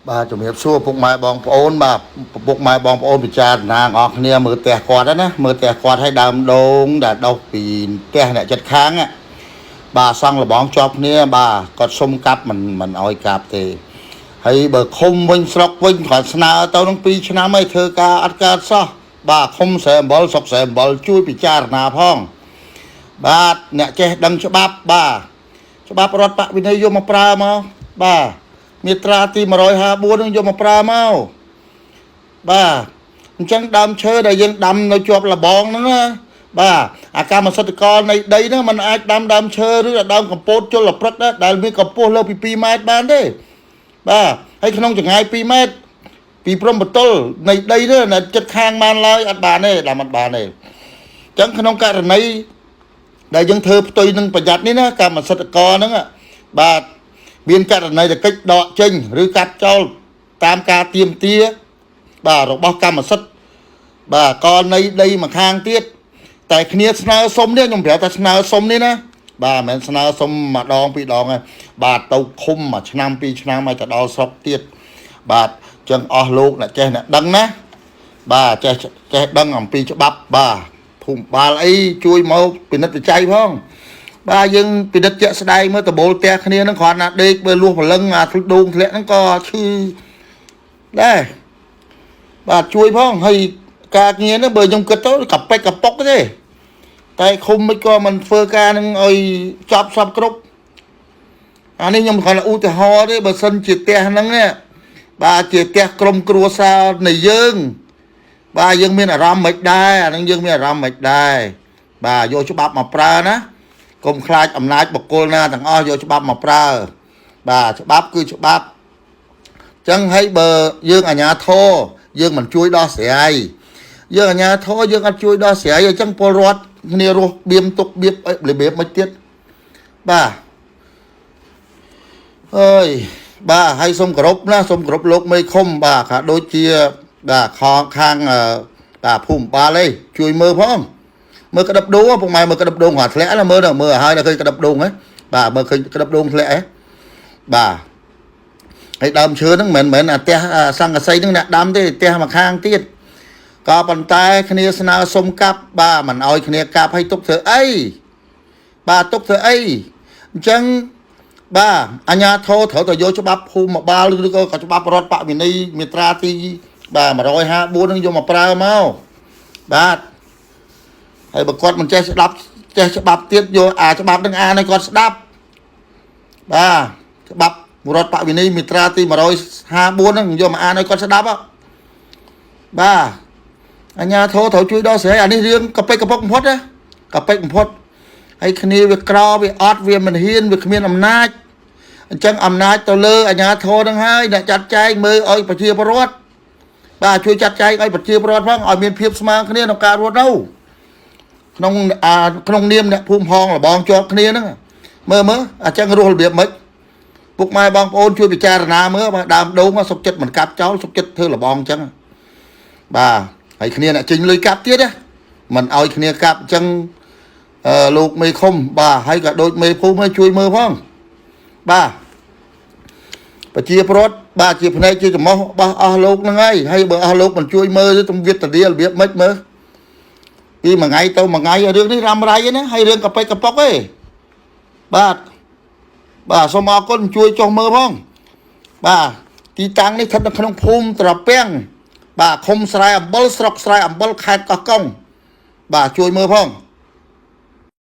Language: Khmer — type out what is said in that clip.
បាទជំរាបសួរពុកម៉ែបងប្អូនបាទពុកម៉ែបងប្អូនពិចារណាទាំងអស់គ្នាមើលផ្ទះគាត់ហ្នឹងណាមើលផ្ទះគាត់ឲ្យដើមដូងដែលដុះពីផ្ទះអ្នកចិត្តខាងហ្នឹងបាទសង់លបងជាប់គ្នាបាទគាត់សុំកាប់មិនមិនអោយកាប់ទេហើយបើឃុំវិញស្រុកវិញគាត់ស្នើទៅនឹង2ឆ្នាំហើយធ្វើការអត់កើតសោះបាទឃុំស្រែអំបិលស្រុកស្រែអំបិលជួយពិចារណាផងបាទអ្នកចេះដឹងច្បាប់បាទច្បាប់រដ្ឋបវិន័យយកមកប្រើមកបាទ មាត្រាទី154នឹងយកមកប្រើមកបាទអញ្ចឹងដើមឈើដែលយើងដាំនៅជាប់លបងហ្នឹងណាបាទអាកម្មសិទ្ធិករនៃដីហ្នឹងมันអាចដាំដើមឈើឬដើមកំពតជលព្រឹកដែរដែលមានកម្ពស់លើសពី2ម៉ែត្របានទេបាទហើយក្នុងចម្ងាយ2ម៉ែត្រពីព្រំបទលនៃដីហ្នឹងនៅចិត្តខាងបានឡើយអត់បានទេដាំអត់បានទេអញ្ចឹងក្នុងករណីដែលយើងធ្វើផ្ទុយនឹងប្រយ័ត្ននេះណាកម្មសិទ្ធិករហ្នឹងបាទ មានករណីតកិច្ចដកចេញឬកាត់ចោលតាមការទៀមទាបាទរបស់កម្មសិទ្ធិបាទករណីដីមួយខាងទៀតតែគ្នាស្នើសុំនេះខ្ញុំប្រាប់ថាស្នើសុំនេះណាបាទមិនមែនស្នើសុំម្ដងពីរដងទេបាទទៅឃុំមួយឆ្នាំពីរឆ្នាំឲ្យទៅដល់ស្រុកទៀតបាទចឹងអស់លោកអ្នកចេះអ្នកដឹងណាបាទចេះចេះដឹងអំពីច្បាប់បាទភូមិបាលអីជួយមកពិនិត្យវិច័យផង បាទយើងពិនិត្យជាក់ស្ដែងមើលដបូលផ្ទះគ្នាហ្នឹងគ្រាន់តែដេកបើលួសព្រលឹងអាធ្លដូងធ្លាក់ហ្នឹងក៏ឈឺដែរបាទជួយផងហើយការងារហ្នឹងបើខ្ញុំគិតទៅកប៉ិចកប៉ុកទេតែឃុំមិនក៏មិនធ្វើការហ្នឹងឲ្យចប់សពគ្រប់អានេះខ្ញុំគ្រាន់តែឧទាហរណ៍ទេបើសិនជាផ្ទះហ្នឹងនេះបាទជាផ្ទះក្រុមគ្រួសារនៃយើង បាទយើងមានអារម្មណ៍មិនដែរអាហ្នឹងយើងមានអារម្មណ៍មិនដែរបាទយកច្បាប់មកប្រើណា កុំខ្លាចអំណាចបុគ្គលណាទាំងអស់យកច្បាប់មកប្រើបាទច្បាប់គឺច្បាប់អញ្ចឹងហើយបើយើងអាជ្ញាធរយើងមិនជួយដោះស្រាយយើងអាជ្ញាធរយើងអត់ជួយដោះស្រាយអញ្ចឹងពលរដ្ឋគ្នារស់បៀមទុកបៀបអីរបៀបមិនទៀតបាទអើយបាទហើយសូមគោរពណាសូមគោរពលោកមេឃុំបាទខាដូចជាបាទខខាងអឺបាទភូមិបាលអីជួយមើលផង មើលក្តាប់ដូងពុកម៉ែមើលក្តាប់ដូងគាត់ធ្លាក់ណាមើលទៅមើលឲ្យហើយដល់ឃើញក្តាប់ដូងហ៎បាទមើលឃើញក្តាប់ដូងធ្លាក់ហ៎បាទហើយដើមឈើហ្នឹងមិនមែនអាផ្ទះសង្កសីហ្នឹងអ្នកដាំទេផ្ទះមួយខាងទៀតក៏ប៉ុន្តែគ្នាស្នើសុំកាប់បាទមិនអោយគ្នាកាប់ឲ្យទុកធ្វើអីបាទទុកធ្វើអីអញ្ចឹងបាទអាញាធរត្រូវតែយកច្បាប់ភូមិបាលឬក៏ច្បាប់រដ្ឋបវិន័យមាត្រាទីបាទ154ហ្នឹងយកមកប្រើមកបាទ ហើយបើគាត់មិនចេះស្ដាប់ចេះច្បាប់ទៀតយកអាច្បាប់នឹងអានឲ្យគាត់ស្ដាប់បាទច្បាប់រដ្ឋបវិន័យមាត្រាទី154ហ្នឹងយកមកអានឲ្យគាត់ស្ដាប់ហ៎បាទអញ្ញាធរត្រូវជួយដល់ស្រីអានេះរឿងកប៉ិកកប៉ុកបំផុតណាកប៉ិកបំផុតហើយគ្នាវាក្រវាអត់វាមិនហ៊ានវាគ្មានអំណាចអញ្ចឹងអំណាចទៅលើអញ្ញាធរនឹងហើយអ្នកចាត់ចែងមើលឲ្យប្រជាពលរដ្ឋបាទជួយចាត់ចែងឲ្យប្រជាពលរដ្ឋផងឲ្យមានភាពស្មើគ្នាក្នុងការរស់នៅ ក្នុងអាក្នុងនាមអ្នកភូមិហងលបងជាប់គ្នាហ្នឹងមើលមើលអញ្ចឹងរស់របៀបម៉េចពុកម៉ែបងប្អូនជួយពិចារណាមើលបាទដើមដូងសុកចិត្តមិនកាប់ចោលសុកចិត្តធ្វើលបងអញ្ចឹងបាទហើយគ្នាអ្នកចេញលុយកាប់ទៀតណាមិនឲ្យគ្នាកាប់អញ្ចឹងអឺលោកមេឃុំបាទហើយក៏ដូចមេភូមិឲ្យជួយមើលផងបាទប្រជាប្រដ្ឋបាទជាភ្នែកជាច្រមុះរបស់អស់លោកហ្នឹងហើយហើយបើអស់លោកមិនជួយមើលទេទំវិតតារបៀបម៉េចមើល ពីមួយថ្ងៃទៅមួយថ្ងៃរឿងនេះរ៉ាំរ៉ៃណាហើយរឿងកប៉ិកកប៉ុកឯងបាទបាទសូមអរគុណជួយចុះមើលផងបាទទីតាំងនេះស្ថិតនៅក្នុងភូមិត្រពាំងបាទឃុំស្រែអំបិលស្រុកស្រែអំបិលខេត្តកោះកុងបាទជួយមើលផង